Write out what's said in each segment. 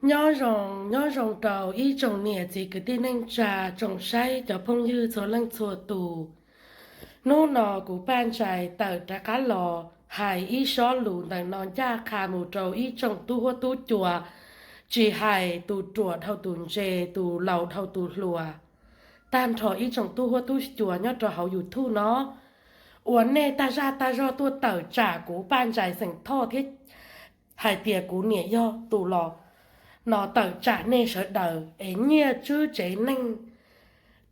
Nyob zoo, nyob zoo rau ib tsoom niam txiv kwv tij neej tsa, tsoom saib cov phooj ywg txhua leej txhua tus. Hnub no kuv Paj Ntsais tawm rov qab los hais ib sob lus ntawm no ncaj qha mus rau ib tsoom tub huab tub cua, tsis hais tus ruam dhau tus ntse, tus laus dhau tus hluas, tag nrho ib tsoom tub huab tub cua nyob rau hauv YouTube no, uas nej tag zaj tag zog tuaj tawm tsam kuv Paj Ntsais xeem Thoj thiab hais tias kuv niam yog tus los no tawm tsam nej sawv daws es Nyiaj Tswb tsev neeg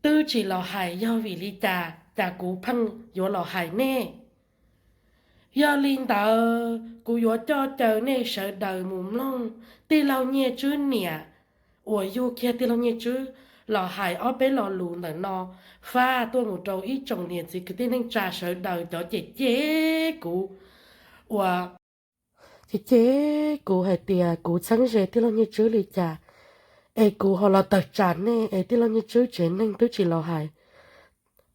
twb tsis los hais, yog vim li cas cas kuv pheej yuav los hais nej? Yog li ntawd kuv yuav coj caw nej sawv daws mus mloog tij laug Nyiaj Tswb niam uas yug kiag tij laug Nyiaj Tswb los hais ob peb lo lus ntawm no faj tuaj mus rau ib tsoom niam txiv kwv tij neej tsa sawv daws cov cem cem kuv, uas cem cem kuv hais tias kuv txheeb ze tij laug Nyiaj Tswb li cas, es kuv ho los tawm tsam nej es tij laug Nyiaj Tswb tsev neeg twb tsis los hais.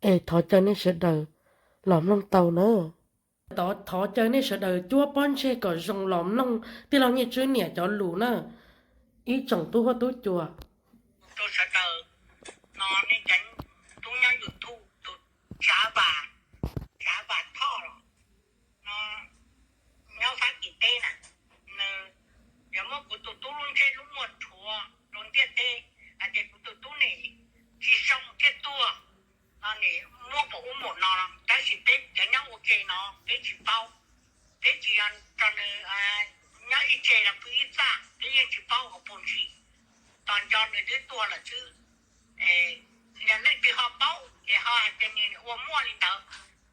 Es thov caw nej sawv daws los mloog tau na. Thov caw nej sawv daws cuab pob ntseg kom zoo los mloog tij laug Nyiaj Tswb niam cov lus na, ib tsoom tub huab tub cua. Rau sawv daws, no nej cov tub nyob YouTube, tus Tsav Vam, Tsav Vam Thoj los no nyob Fab Kis teb na, nws yuav muab kuv tus tub lub ntsej lub muag rhuav rau ntiaj teb, hais tias kuv tus tub nim tsis zoo thiaj tuag, no nim muab pom ub pom no, tab sis peb cov nyob ua ke no peb tsis paub, peb tsis yog tso nws nyob ib tse los pw ib txaj, peb yeej tsis paub hauv paus ntsis. Tos nco nws twb tuag lawm xwb. Yog leej twg ho paub es ho hais tias nws ua muaj li ntawd,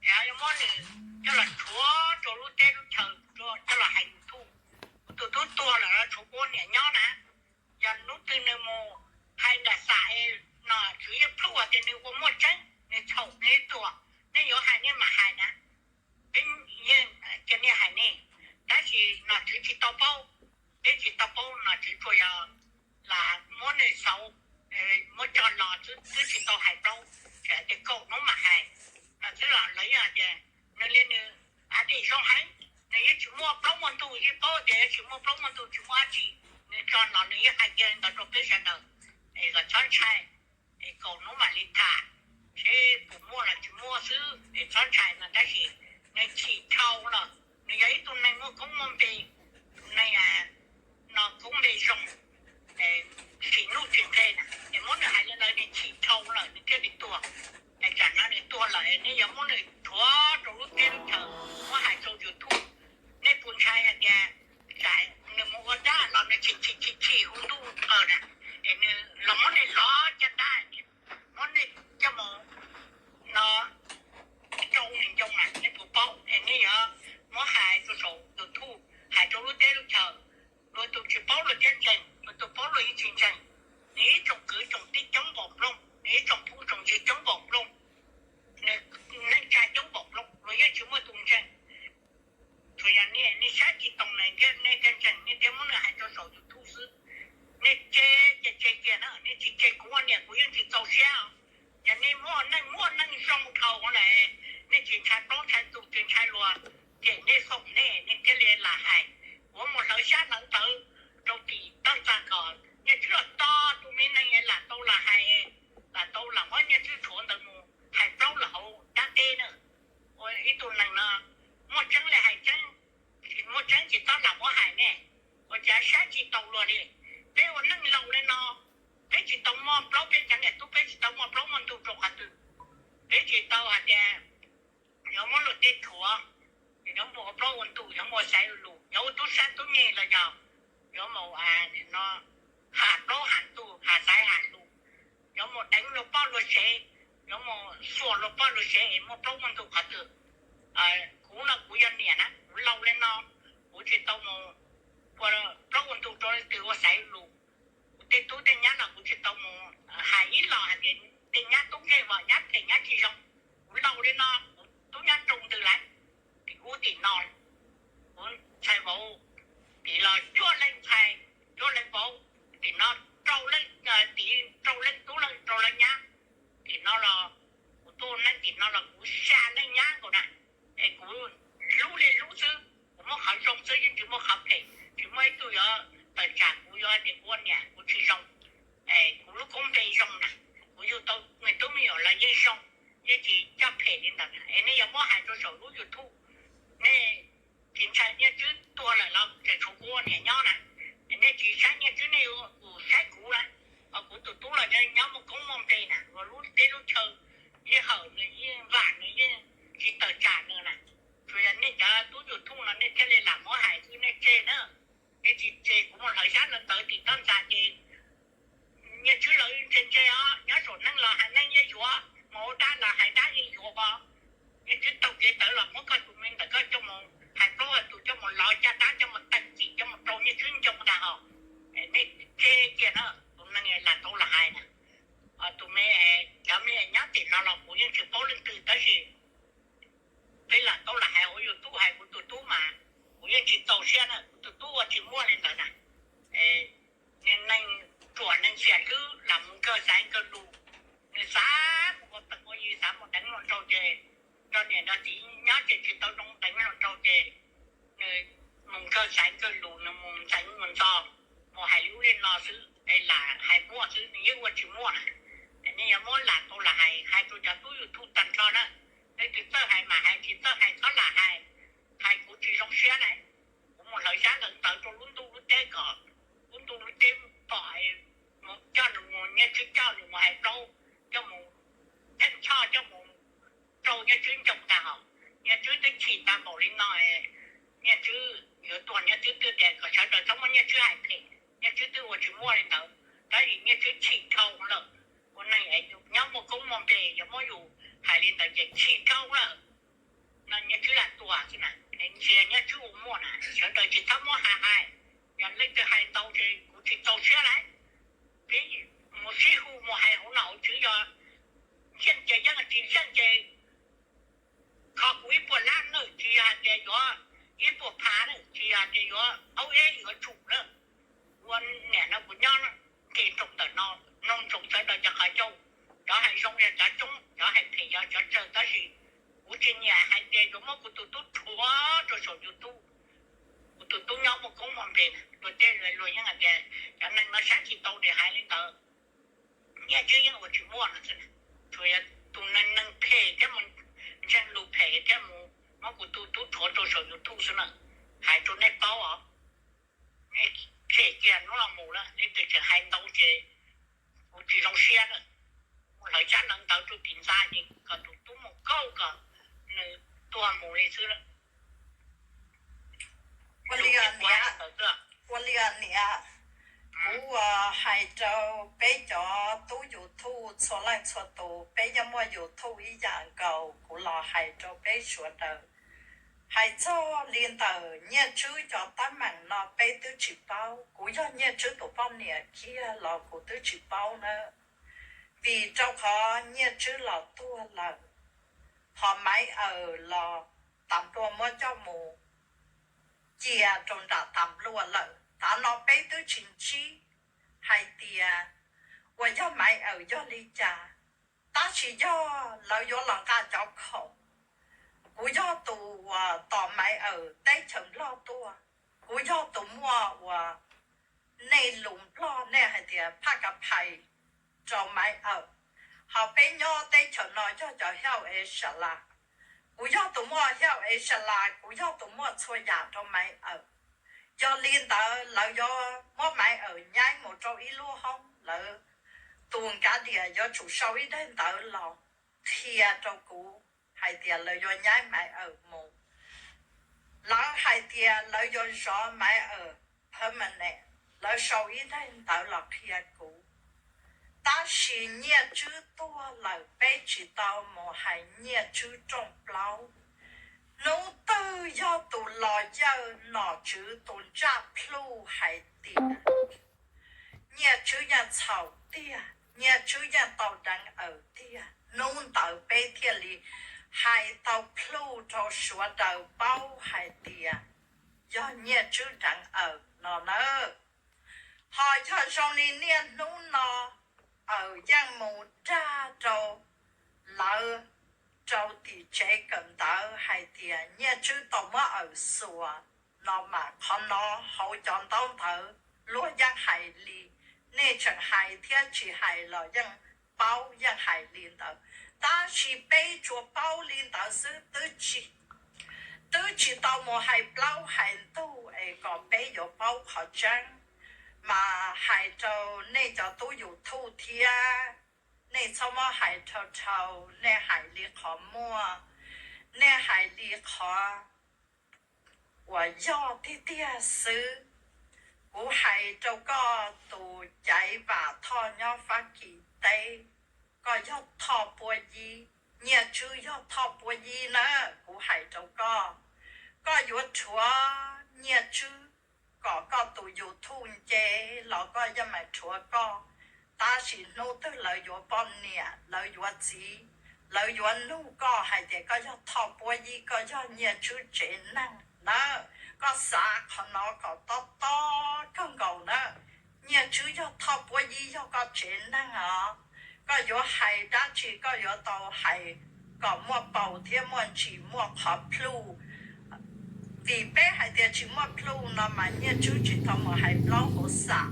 es ho yuav muab nws coj los rhuav rau lub teb lub chaw, coj los hais YouTube. Kuv tus tub tuag lawm los tshuav kuv niam nyob na. Yog hnub twg nws mus hais nram xam no, tswv yeej plhuaj tias nws ua muaj tseeb, nws txhaum nws tuag, nej yuav hais nej mam hais na. Peb yeej cia nej hais nej, tab sis nom tswv tsis tau paub, peb tsis tau paub, nom tswv tsuas yog lam muab nws xauv, muab coj los xwb, twb tsis tau hais plaub, tseem tias kaum hnub mam hais. Nom tswv los lawv yeej hais tias nws li nws av dim zoo heev, nws yeej tsis muaj plaub muaj ntug, yeej paub tias yeej tsis muaj plaub muaj ntug tsis muaj dab tsi, nws tso los nws yeej hais kiag li ntawd rau peb sawv daws, es kom txhob ntshai, es kaum hnub mam li tham, seb puas muaj los tsis muaj xwb, es txhob ntshai no. Tab sis nws chim dhau lawm, nws yog ib tug neeg muaj koob muaj npe, tus neeg no koob npe zoo, tsis nuj tsis nqe na, es muab nws hais li ntawd nws chim dhau lawm nws thiaj li tuag. Es tsam no nws tuag lawm nej yuav muab nws rhuav rau lub teb lub chaw, muab hais rau YouTube, nej puas ntshai hais tias tsam nws mus ua dab los nws chim chim chim chim hu ntuj qw na, es nws los muab nej lov caj dab, muab nej coj mus no rau nws ncoo mas nej puas paub? Es nej yuav muab hais rau saum YouTube, hais rau lub teb lub chaw, luag tus tsis paub luag thiaj ntseeg, luag tus paub luag yeej tsis ntseeg. Nws ib tsoom kwv tsoom tij coob npaum nplooj, nws ib tsoom phooj tsoom ywg coob npaum nplooj, nws neej tsa coob npaum nplooj, luag yeej tsis muaj tus ntseeg. Tsuas yog nej, nej saib tsis taus nws thiaj nej thiaj ntseeg, nej thiaj muab nws hais rau saum YouTube xwb. Nej tseg ces tseg kiag na, nej tsis tseg kuv ua niam kuv yeej tsis txaus siab. Yog nej muaj neej muaj neej zoo dhau lawm, nej tsis ntshai plaub ntshai ntug tsis ntshai luag cem nej foom nej, nej thiaj li lam hais. Kuv mus hlawv xyab hlawv ntawv rau tim toj ntxas kom Nyiaj Tswb los tog tus me neeg lam tau lam hais, lam tau lam muab Nyiaj Tswb rhuav ntawd mus hais plaub los hauv dab teb na. Ua ib tug neeg no muaj tseeb li hais tseeb, tsis muaj tseeb tsis txhob lam muab hais ne. Ua cas saib tsis taus luag li. Peb ua neej laus li no, peb tsis tau muaj plaub, peb cov niam tub peb tsis tau muaj plaub muaj ntug rau qhov twg. Peb tsis tau hais tias yuav muab luag tej rhuav, yuav mus ua plaub ua ntug, yuav mus ua xaiv ua lus, yuav ua tub sab tub nyeg los yog yuav mus no has plaub has ntug has xaiv has lus, yuav mus deev luag poj luag sev, yuav mus xuas luag poj luag sev es muaj plaub muaj ntug qhov twg. Kuv no kuv yog niam na, kuv laus li no, kuv tsis tau mus ua plaub ua ntug rau leej twg ua xaiv lus. Kuv tej tub tej nyab no kuv tsis tau mus hais ib los hais tias tej nyab tub nkeeg vos nyab phem nyab tsis zoo. Kuv laus li no, kuv tub nyab rau ntws lawm tim ub tim no. Kuv ntxhais vauv tim los cuaj leej ntxhais, cuaj leej vauv, tim no rau leej, tim rau leej tub leej rau leej nyab. Tim no los kuv tuaj neej tim no los kuv xya leej nyab nkaus na. Es kuv hlub li hlub xwb, kuv muaj qhov zoo xwb yeej tsis muaj qhov phem, tsis muaj ib tug yuav tawm tsam kuv yuav hais tias kuv saum lub YouTube, nej tsis ntshai Nyiaj Tswb tuag lawm los tseem tshuav kuv ua niam nyob na. Nej tsis saib Nyiaj Tswb, nej yuav mus saib kuv na. Kuv tus tub los nyob muaj koob muaj npe na, lub teb lub chaw yeej hawm nws, yeej vam nws, yeej tsis tawm tsam nws na. Tsuas yog nej cov tub YouTube no nej thiaj li lam muab hais xwb, nej tseg na. Nej tsis tseg, kuv mus hlawv xyab ntawv tim toj ntxas ces Nyiaj Tswb lawv ntse ntse os, nyob saum neeg los hais neeg yeej yuav, mus ua dab los hais dab yeej yuav os. Nyiaj Tswb taug kev tawv los muab koj tus me ntawm koj coj mus hais plaub hais tus, coj mus lov caj dab, coj mus teem cim, coj mus rau Nyiaj Tswb ncoo tag hos. Nej tseg kiag na, tus neeg lam tau lam hais na. Tus me, cov me nyob tim no los kuv yeej tsis paub leej twg tab sis peb lam tau lam hais hauv YouTube hais kuv tus tub mas kuv yeej tsis txaus siab na, kuv tus tub ua tsis muaj li ntawd na. Neeg ruam neeg xiam hlwb lam mus nkawg xaiv nkawg lus, nws xav mus ua teem ua yi, xav mus deev hluas nraug ces nrog niam nrog txiv nyob ces tsis tau zoo deev hluas nraug ces nws mus nkawg xaiv nkawg lus, nws mus ntxeev mus ntxo, mus hais li ub li no xwb es lam hais muaj xwb, nws yeej ua tsis muaj na. Nej yuav muab lam tau lam hais, hais rau cov tub YouTube tag nrho na. Leej twg txawj hais mas hais, tsis txawj hais txhob lam hais. Hais kuv tsis zoo siab na. Kuv mus hlawv xyab hlawv ntawv rau lub ntuj lub teb kom lub ntuj lub teb pom, coj nws mus, Nyiaj Tswb coj nws mus hais plaub, coj mus theej choj, coj mus rau Nyiaj Tswb ncoo tag hos. Nyiaj Tswb twb chim tag npaum li no, Nyiaj Tswb yuav tuag, Nyiaj Tswb twb tias kom sawv daws txhob muab Nyiaj Tswb hais phem, Nyiaj Tswb twb ua tsis muaj li ntawd, tab sis Nyiaj Tswb chim dhau lawm. Ua neeg es nyob muaj koob muaj npe yuav muab yus hais li ntawd ces chim dhau lawm. No Nyiaj Tswb lam tuag xwb na, ntsia Nyiaj Tswb ua muaj na, sawv daws tsis txhob muab hais hais. Yog leej twg hais ntau ces kuv tsis txaus siab lawm. Peb mus sib hu mus hais hauv nom hauv tswv, yog xyeej ces yeej, tsis xyeej ces kho kuv ib puas lab na, tsis yog hais tias yuav ib puas phav na, tsis yog hais tias yuav aub eb yuav tsum na. Ua niam no kuv nyob nqis nroos ntawm no, mloog ntsoov sawv daws cov qhov ncauj, cov hais zoo yog cov coob, cov hais phem yog cov tsawg, tab sis kuv tsis nyiam hais tias yuav muab kuv tus tub rhuav rau saum YouTube. Kuv tus tub nyob muaj koob muaj npe na, luag tej luag yeej hais tias cov neeg no saib tsis tau tias hais li ntawd. Nyiaj Tswb yeej ua tsis muaj no xwb, tsuas yog tus neeg neeg phem thiab mus ntseeg lus phem thiab mus muab kuv tus tub rhuav rau saum YouTube xwb na. Hais rau nej paub os, nej tseg kiag hnub no mus lawm, leej twg tseem hais ntau ces kuv tsis zoo siab lawm. Mus hlawv xyab hlawv ntawv rau tim ntxa ces kom tus tub mus kauj kom nws tuag mus li xwb lawm. Ua li, ua li niam, kuv hais rau peb cov tub YouTube txhua leej txhua tus, peb yeej muaj YouTube ib yam nkaus, kuv los hais rau peb sawv daws. Hais txog li ntawm Nyiaj Tswb cov teeb meem no peb twb tsis paub, kuv yog Nyiaj Tswb tus poj niam kiag los kuv twb tsis paub na, vim rau qhov Nyiaj Tswb los tuag lawm, ho Maiv Awm los tas nplua muab coj mus cia rau nram tas nplua lawm. Tav no peb twb tsis ntsib hais tias uas yog Maiv Awm yog li cas, tab sis yog lawv yuav los nqa cov khoom, kuv yog tus uas tos Maiv Awm teb chaws Nplog tuaj, kuv yog tus muaj uas nej lus Nplog nej hais tias phaj ka phais rau Maiv Awm, ho peb nyob teb chaws no yog cov hiauj ev sa las. Kuv yog tus muaj hiauj ev sa las, kuv yog tus muaj txhua yam rau Maiv Awm. Yog li ntawd lawv yuav muab Maiv Awm nyaib mus rau ib lub hoob, lawv tus kav diam yuav tsum sau ib daim ntawv los qhia rau kuv hais tias lawv yuav nyaib Maiv Awm mus. Lawv hais tias lawv yuav zov Maiv Awm permanent, lawv sau ib daim ntawv los qhia kuv. Tab sis Nyiaj Tswb tuag lawm peb tsis tau mus hais Nyiaj Tswb rooj plaub. Hnub twg yog tus los yawg nom tswv tus ntsaj plhuj hais tias Nyiaj Tswb yeej txhaum tiag, Nyiaj Tswb yeej tau deev Awm tiag, hnub ntawd peb thiaj li hais tau plhuj rau sawv daws paub hais tias yog Nyiaj Tswb deev Awm no nawb. Ho yog zoo li niaj hnub no Awm yeej mus dag rau lawv rau tim tsev kawm ntawv hais tias Nyiaj Tswb tau muab Awm xuas no mas qhov no hauv cov ntaub ntawv luag yeej hais li, nej tseem hais thiab tsis hais los yeej paub yeej hais li ntawd. Tab sis peb tsuas paub li ntawd xwb, twb tsis Twb tsis tau mus hais plaub hais ntug es kom peb yuav paub qhov tseeb, mas hais rau nej cov tub YouTube thiab, nej txhob muab hais dhau dhau, nej hais li qhov muaj, nej hais li qhov uas yog tiag tiag xwb. Kuv hais rau koj, tus Caiv Vam Thoj nyob Fab Kis teb, koj yog thoj puab yib, Nyiaj Tswb yog thoj puab yib na. Kuv hais rau koj, koj yuav rhuav Nyiaj Tswb kom koj tus YouTube nce los koj yeej meem rhuav koj, tab sis hnub twg lawv yuav poj niam, lawv yuav txiv, lawv yuav nug koj hais tias koj yog thoj puab yib, koj yog Nyiaj Tswb tsev neeg na. Koj xav qhov no kom tob tob kawg nkaus na. Nyiaj Tswb yog thoj puab yib, yog koj tsev neeg os. Koj yuav hais dab tsi koj yuav tau hais kom muaj paus thiab muaj ntsis muaj qhov plhuj. Vim peb hais tias tsis muaj plhuj no mas Nyiaj Tswb tsis tau mus hais plaub hauv xam,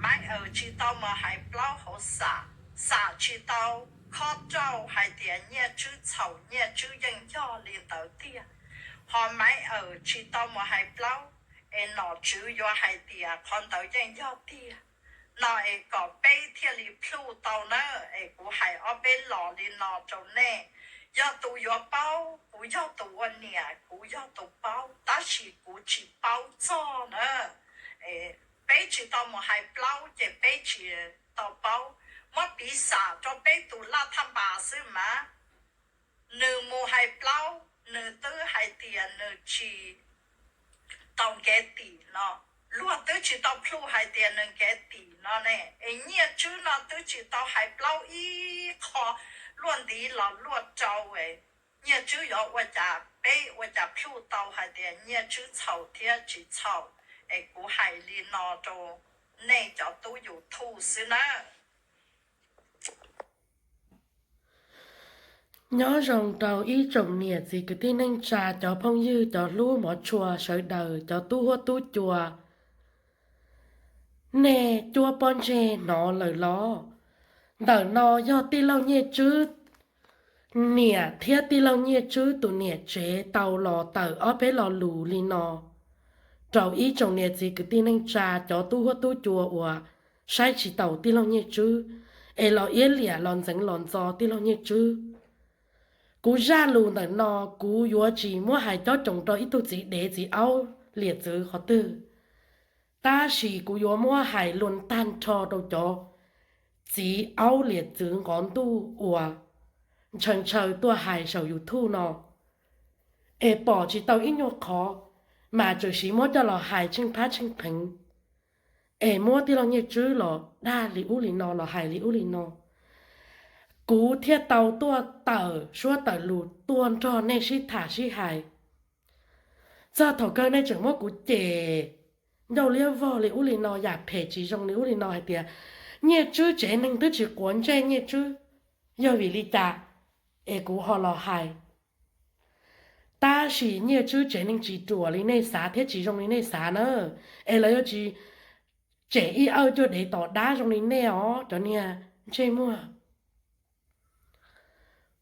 Maiv Awm tsis tau mus hais plaub hauv xam, xam tsis tau khob rauj hais tias Nyiaj Tswb txhaum, Nyiaj Tswb yeej yog li ntawd tiag. Ho Maiv Awm tsis tau mus hais plaub, es nom tswv yuav hais tias qhov ntawd yeej yog tiag no es kom peb thiaj li plhuj tau na. Es kuv hais ob peb los li no rau nej, yog tus yuav paub, kuv yog tus ua niam kuv yog tus paub, tab sis kuv tsis paub txog na. Peb tsis tau mus hais plaub ces peb tsis tau paub. Muab piv xam rau peb tus Laj Thaj Npas xwb mas, nws mus hais plaub nws twb hais tias nws tsis tau nkev tim no, luag twb tsis tau plhuj hais tias nws nkev tim no ne. Es Nyiaj Tswb no twb tsis tau hais plaub ib qho, luaj ntiv los luaj rau, Nyiaj Tswb yuav ua cas peb ua cas plhuj tau hais tias Nyiaj Tswb txhaum thiab tsis txhaum? Es kuv hais li no rau nej cov tub YouTube xwb na. Nyob zoo rau ib tsoom niam txiv kwv tij neej tsa, cov phooj ywg, cov hlub hmov tshua sawv daws, cov tub huab tub cua. Nej cuab pob ntseg hnov lawm los? Ntawm no yog tij laug Nyiaj Tswb niam thiab tij laug Nyiaj Tswb tus niam tsev tau los tawm ob peb lo lus li no rau ib tsoom niam txiv kwv tij neej tsa, cov tub huab tub cua uas saib tsis taus tij laug Nyiaj Tswb, es los iab liam los ntxeev los ntxo tij laug Nyiaj Tswb. Kuv zaj lus ntawm no kuv yuav tsis muab hais cob coos rau ib tug txiv dev txiv aub liam txwv qhov twg, tab sis kuv yuav muab hais luag tag nrho rau cov txiv aub liam txwv nqov ntuj uas ntshaw ntshaw tuaj hais saum YouTube no, es pom tsis tau ib nyuag qhov, mas txawm siv muab coj los hais tsheej phab tsheej pheev, es muab tij laug Nyiaj Tswb los dag li ub li no, los hais li ub li no. Kuv thiaj tau tuaj tawm suab tawm lus tuaj nrog nej sib tham sib hais. Txog thaum kawg nej tseem muab kuv cem ncauj liab vog li ub li no, yam phem tsis zoo li ub li no hais tias Nyiaj Tswb tsev neeg twb tsis quav ntsej Nyiaj Tswb, yog vim li cas es kuv ho los hais? Tab sis Nyiaj Tswb tsev neeg tsis ruam li nej xav thiab tsis zoo li nej xav na, es lawv yuav tsis tsem ib awj cuaj dev tom dab zoo li nej os cov niag ntsej muag.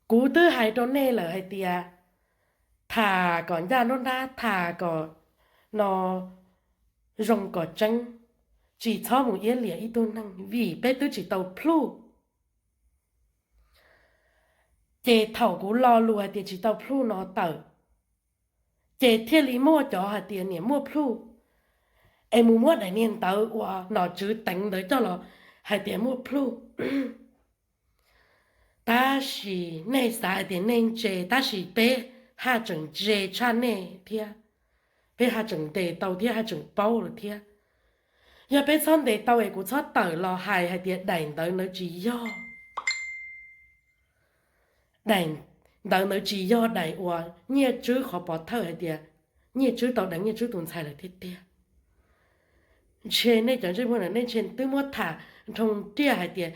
Kuv twb hais rau nej lawm hais tias tham kom ncaj nruab nrab, tham kom no zoo kom tseeb, tsis txhob mus iab liam ib tug neeg vim peb twb tsis tau plhuj. Ces thaum kuv lo lus hais tias tsis tau plhuj no tawm, ces thiaj li muaj cov hais tias niam muaj plhuj, es mus muab daim niag ntawv uas nom tswv teev ntawd coj los hais tias muaj plhuj. Tab sis nej xav hais tias nej ntse, tab sis peb haj tseem ntse tshaj nej thiab, peb haj tseem ntes tau thiab haj tseem paub lawm thiab. Yog peb txhob ntes tau es kuv txhob tawm los hais hais tias daim ntawv ntawd tsis yog, daim ntawv ntawd tsis yog daim uas Nyiaj Tswb qhov pov thawj hais tias Nyiaj Tswb tau deev Nyiaj Tswb tus ntxhais lawm tiag tiag. Ntshe nej cov ntsej muag na, nej ntshe twb muab tham nroo tiag hais tias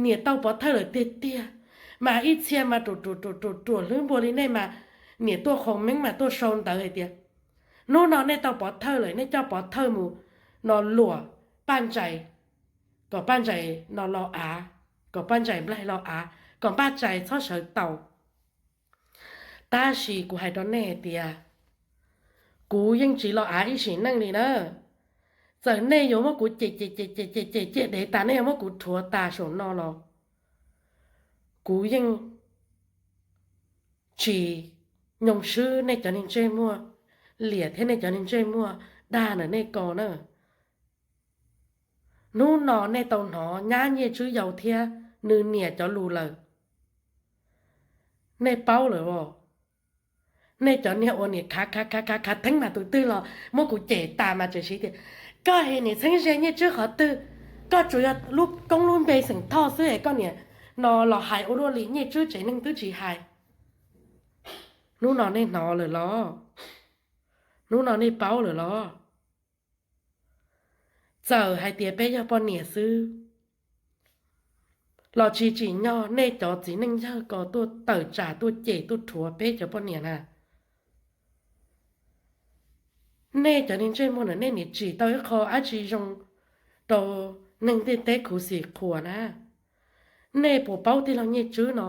niam tau pov thawj lawm tiag tiag, mas ib txhia mas ruam ruam ruam ruam ruam hlwb npua li nej mas niam tuaj qhau meeb mas tuaj sau ntawv hais tias hnub no nej tau pov thawj lawm, nej coj pov thawj mus no luam Paj Ntsais, kom Paj Ntsais no los av, kom Paj Ntsais nplaig los av, kom Paj Ntsais txhob sawv tau. Tab sis kuv hais rau nej hais tias Kuv yeej tsis los av ib sim neej li na. Txawm nej yuav muab kuv cem cem cem cem cem cem cia dev tas, nej yuav muab kuv rhuav tas saum no los kuv yeej tsis nyoo swb nej cov niag ntsej muag liam thiab nej cov niag ntsej muag dag ntawm nej ko na. Hnub no nej tau hnov nyab Nyiaj Tswb yau thiab nws niam cov lus lawm. Nej paub lawm os. Nej cov niag ua niam khav khav khav khav khav theeb mas tus twg los muab kuv cem tas mas tseem siv tias, koj hem niam txheeb ze Nyiaj Tswb qhov twg? Koj tsuas yog lub koob lub npe xeem Thoj xwb es koj niam no los hais ua luaj li, Nyiaj Tswb tsev neeg twb tsis hais. Hnub no nej hnov lawm los? Hnub no nej paub lawm los? Txawm hais tias peb yog poj niam xwb los tsis tsim nyog nej cov txiv neej yawg ko tuaj tawm tsam tuaj cem tuaj rhuav peb cov poj niam na. Nej cov niag ntsej muag na, nej niam tsim tau ib qho dab tsi zoo rau neeg ntiaj teb khuv xim qhuas na. Nej puas paub tij laug Nyiaj Tswb no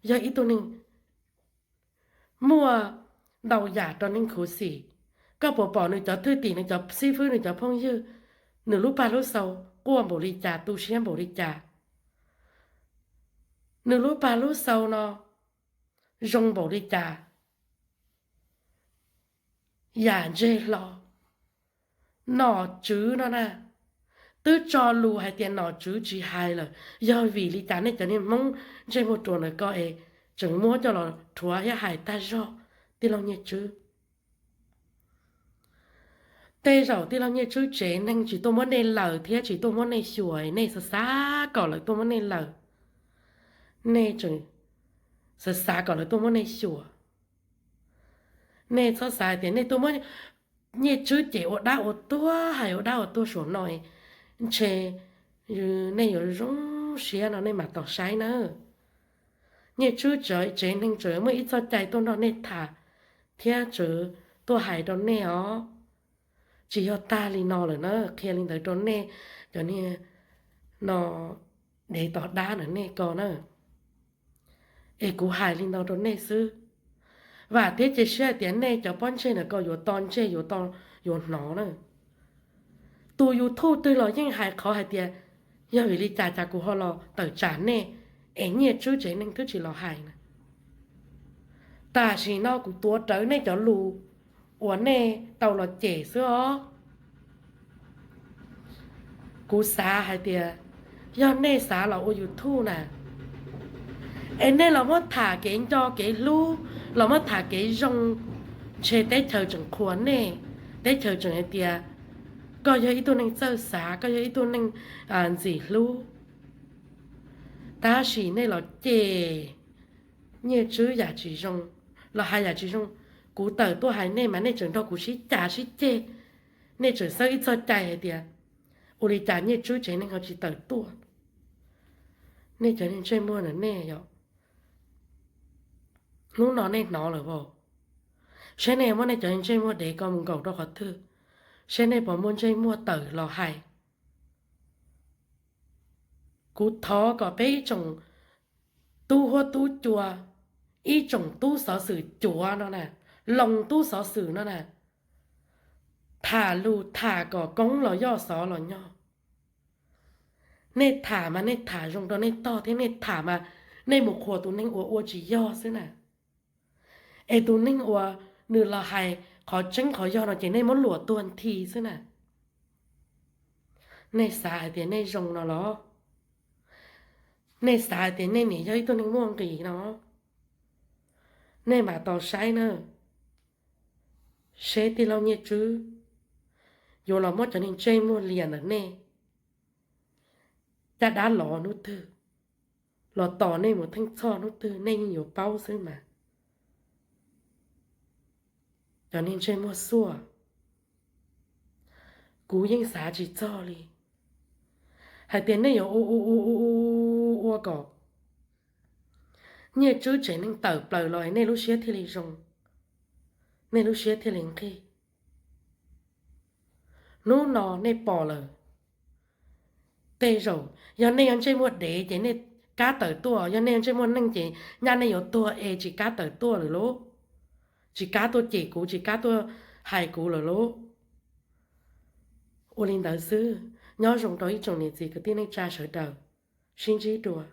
yog ib tug neeg muaj ntau yam rau neeg khuv xim? Koj puas pom nws cov thwj tim, nws cov xib fwb, nws cov phooj ywg, nws lub paj lub xau quaj npaum li cas, tu siab npaum li cas? Nws lub paj lub xau no zoo npaum li cas? Yam ntseg hlo, nom tswv no na, twb tso lus hais tias nom tswv tsis hais lawm, yog vim li cas nej cov niag Hmoob ntsej muag ruam ntawm ko es tseem muab coj los rhuav thiab hais tag zog tij laug Nyiaj Tswb? Tej zaum tij laug Nyiaj Tswb tsev neeg tsis tuaj muab nej lawm thiab tsis tuaj muab nej xyuas, nej xav xav kom lawv tuaj muab nej lawm, nej tseem xav xav kom lawv tuaj muab nej xyuas. Nej txhob xav hais tias nej tuaj muab Nyiaj Tswb cem ua dab ua tuag, hais ua dab ua tuag saum no, ntshe nej yuav zoo siab no nej mam tos saib nawb. Nyiaj Tswb tsev neeg tseem muaj ib txoj cai tuaj nrog nej tham thiab tseem tuaj hais rau nej os. Tsis yog tag li no lawm na, qhia li ntawd rau nej cov niag no dev tos dab ntawm nej ko na. Es kuv hais li no rau nej xwb, vam thiab cia siab hais tias nej cov pob ntseg ntawm ko yuav to ntsej, yuav to, yuav hnov na. Tus YouTube twg los yeej hais qhov hais tias yog vim li cas cas kuv ho los tawm tsam nej, es Nyiaj Tswb tsev neeg twb tsis los hais na. Tam sim no kuv tuav rawv nej cov lus uas nej tau los cem xwb os. Kuv xav hais tias yog nej xav los ua YouTube na, es nej los muab tham kev nco kev hlub, los muab tham kev zoo, ntshe teb chaws tseem qhuas nej, teb chaws tseem hais tias koj yog ib tug neeg txawj xav, koj yog ib tug neeg ntxim hlub. Tab sis nej los cem Nyiaj Tswb yam tsis zoo, los hais yam tsis zoo. Kuv tawm tuaj hais nej mas nej tseem nrog kuv sib cav sib ceg, nej tseem xawb ib txoj cai hais tias ua li cas Nyiaj Tswb tsev neeg ho tsis tawm tuaj. Nej cov niag ntsej muag na nej yom, hnub no nej hnov lawm as, saib nej muab nej cov niag ntsej muag dev ko mus nkaum rau qhov twg, saib nej puas muaj ntsej muag tawm los hais. Kuv thov kom peb ib tsoom tub huab tub cua, ib tsoom tub xov xwm cuav no na, loo tub xov xwm no na, tham lus tham kom koob los yoj xov los nyog. Nej tham mas nej tham zoo rau nej tog thiab, nej tham mas nej mus qhuas tus neeg uas ua tsis yog xwb na. Es tus neeg uas nws los hais qhov tseeb qhov yog no ces nej muab luam tuag nthi xwb na. Nej xav hais tias nej zoo no los? Nej xav hais tias nej niam yog ib tug neeg muaj nqis no? Nej mam tos saib na, seb tij laug Nyiaj Tswb yuav los muab cov niag ntsej muag liam ntawm nej caj dab lov hnub twg, los tos nej mus theej txhoj hnub twg nej yeej yuav paub xwb mas. Cov niag ntsej muag xuaj, kuv yeej xav tsis txog li hais tias nej yuav ua ua ua ua ua kom Nyiaj Tswb tsev neeg tawm plaws los nej lub siab thiaj li zoo, nej lub siab thiaj li nqig. Hnub no nej pom lawm, tej zaum yog nej yog ntsej muag dev ces nej kab tawm tuaj, yog nej yog ntsej muag neeg ces nyaj nej yuav tuag es tsis kab tawm tuaj lawm lauj. Tsis kab tuaj cem kuv, tsis kab tuaj hais kuv lawm lauj. Ua li ntawd xwb, nyob zoo rau ib tsoom niam txiv kwv tij neej tsa sawv daws, sib ntsib dua.